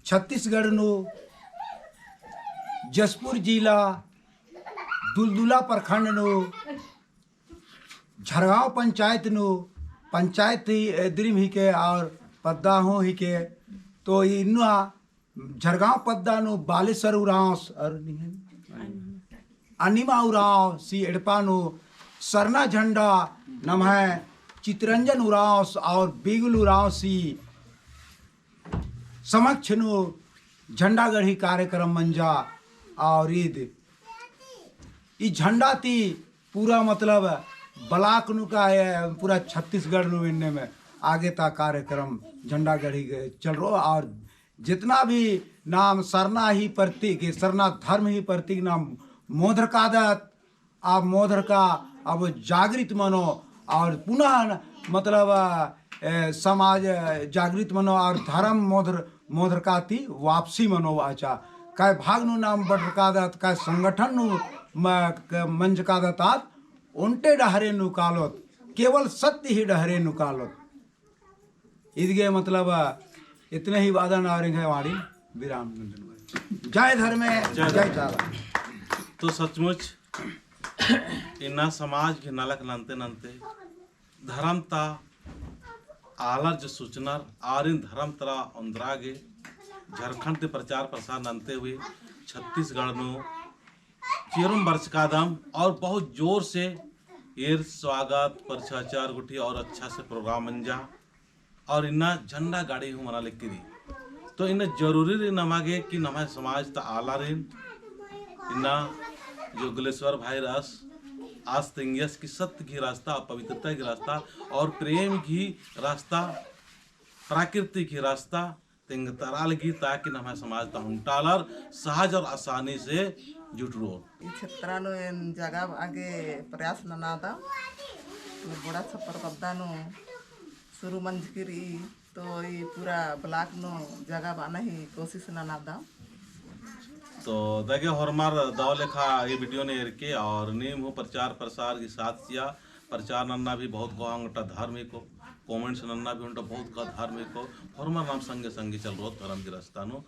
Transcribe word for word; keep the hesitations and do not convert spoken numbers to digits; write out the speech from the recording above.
छत्तीसगढ़ नू जशपुर जिला दुलदुला प्रखंड नू झरगांव पंचायत नू पंचायत ही एदरिम हिके और पद्दा हूँ हिके। तो इन्ना झरगांव पद्दा नू बालेश्वर उरांवस और अनिमा उरांवसी एड़पा नू सरना झंडा नम्है चितरंजन उरांवस और बिगुल उरांवसी समक्ष नू झंडा गढ़ी कार्यक्रम मंजा। और ईद ई झंडा ती पूरा मतलब block नू का है, पूरा छत्तीसगढ़ नू इन्ने में आगे ता कार्यक्रम झंडा गढ़ी के चल रहो। और जितना भी नाम सरना ही प्रतीक, सरना धर्म ही प्रतीक नाम मोधर कादत, अब मोधर का अब जागृत मनो और पुनः मतलब, ए, समाज जागृत मनो और धर्म मोधर, मोधर का ती वापसी मनो आचा। काय भाग नू नाम बटर कादत, काय संगठन नू म-, क-, मंज कादत आद, ओन्टे डहरे नू कालोत, केवल सत्य ही डहरे नू कालोत। इदगे मतलब इतने ही वादन और है वाणी विराम। जय धर्मे, जय जय धर्मे। चाला। तो सचमुच इन्ना समाज के नलख नन्ते नन्ते धर्म ता आलर जो सूचनर आरिन धर्म तरा ओन्द्रा गे झारखंड ते प्रचार प्रसार नन्ते हुए छत्तीसगढ़ नू चेरुम बरचकादम और बहुत जोर से ईर स्वागत परछाचार गुट्ठी और अच्छा से program मंजा। और इन्ना झंडा गाड़ी हूँ मना लिक्की दी। तो इन्ना जरूरी रई नमा गे कि नम्है समाज ता आलारिन इन्ना जो गलेश्वर भाई रअस आस तेंगियस कि सत्य की रास्ता, पवित्रता की रास्ता और प्रेम की रास्ता, प्राकृतिक की रास्ता तेंगतरा लगी, ताकि नम्है समाज ता ओन्टा आलर सहज और आसानी से जुटरओ। ई क्षेत्र नू एन जगह आगे प्रयास ननादम, बोड़ा छप्पर पद्दा नू शुरू मंजकी रई, तो ई पूरा block नू जगह बअना ही कोशिश ननादम। तो दगे होरमर दव लेखा ई video ने एरके और नीम हूँ प्रचार प्रसार की साथ चिआ, प्रचार नन्ना भी बहुत कोहा ओन्टा धर्म हिको, comments नन्ना भी ओन्टा बहुत कोहा धर्म हिको, होरमर नाम संगे संगे चलरओत धर्म की रास्ता नू।